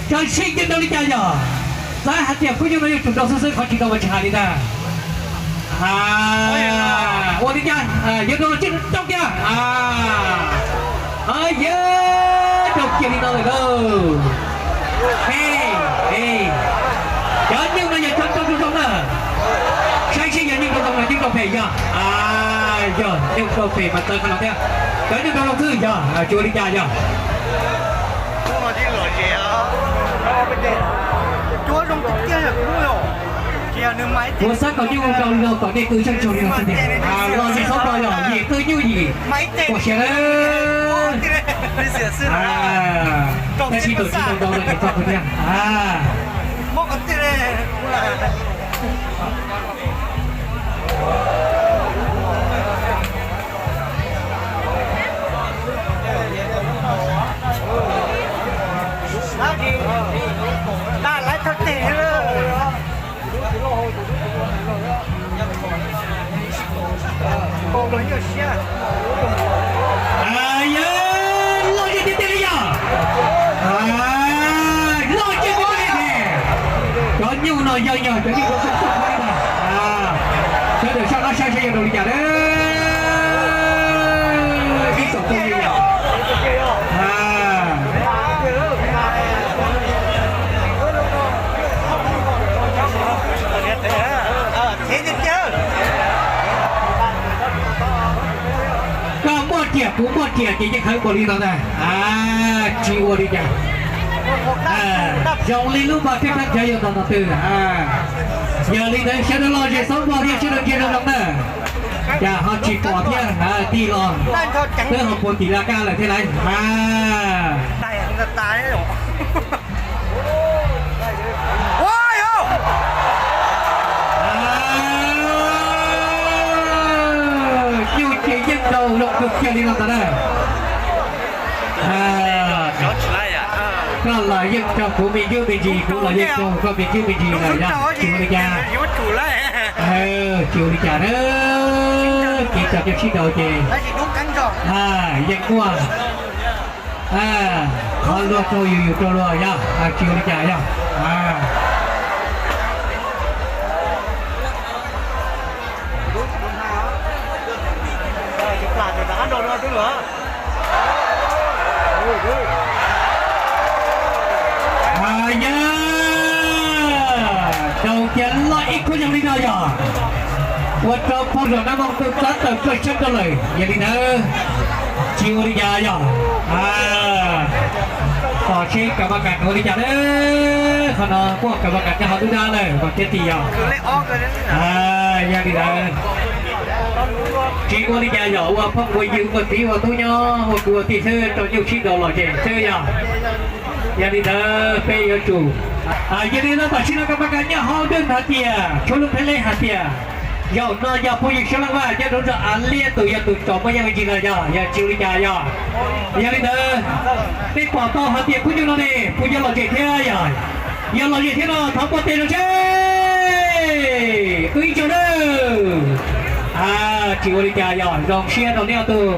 Txawm sib yeej rau li cas yog, xav hais tias khub nyuj no yuav tsum rau xwb xwb, qhov tsis rau mas tsis hais li ntag. Ua li cas, yuav rau los tsis rau kiag. Yog rau kiag li no lawm lauj. Cov nyuj no yog cov rau zoo zoo na. Saib seb yog nyuj rau zoo los nyuj rau phem yog. Yog nyuj rau phem mas tawv qhov no thiab. Cov nyuj rau zoo xwb yog, tsis ua li cas yog. Kuv xav kom nyuj rau li no kom nej kwv tshaj tsaug li no xwb tiag. Los zem xab pos yog yim qwj nyuj yim ua siav na. Tab sis tawm tsis tau ntau no ces txog kuv thiab. Loj tiag tiag li yog. Loj tiag tiag li. Cov nyuj no yog yog cov nyuj rau xwb xwb li ntag. Sawv daws soj qab saib seb yuav rau li cas na. Ib tsoom phooj ywg yog. Koj muaj riam kuv muaj riam ces yeej khawv npaum li no ntag. Tsis ua li cas. Zoo li lub npag thiab khaub ncaws yuav tau no twg. Yog li ntawd sawv daws lom zem xab pos thiab sawv daws ntsia zoo zoo na. Cas ho tsis pom thiab tij los twb ho puag tim laj kab lawm thiab lauj. Nyuj ces yeej rau zoo kawg kiag li no ntag na. Koj los yeej raug kuv me ntsis me ntsis, kuv los yeej raug koj me ntsis me ntsis lawm yog tsis ua li cas. Tsis ua li cas na. Kev cov nyuj sib nraus ces yeej muaj qhov luag raug yus, yus raug luag yog tsis ua li cas yog. Yog, rau kiag loj ib khub zoo li no yog ua rau phooj ywg nab mooj tub txav tawm koj sab rau lawm. Yog li ntawd tsis ua li cas yog. Tos seb kab vaj kas ua li cas na. Qhov no muaj kab vaj kas nyob hauv nruab dab lawm mas thiaj tim yog. Yog li ntawd tsis ua li cas yog, ua phooj ua ywg ua txiv ua tub nyob ua kwv ua tij xwb rau nyuj sib nraus lom zem xwb yog. Yog li ntawd peb yuav tsum, yog li ntawd tam sim no kab vaj kas nyob hauv nruab hais tias tshuav lub pheb leb hais tias zaum no yog phooj ywg Suav Leej Vaj nyob rau zos Av Liab tus yog tus tsom muaj yeej me ntsis lawm yog, yog tsis ua li cas yog. Yog li ntawd peb pom tau hais tias khub nyuj no ne puas yuav lom zem thiab yog. Yog lom zem thiab no thov npuaj tes zoo seb. Ib tsoom na. Tsis ua li cas yog, zoo siab rau neb ob tug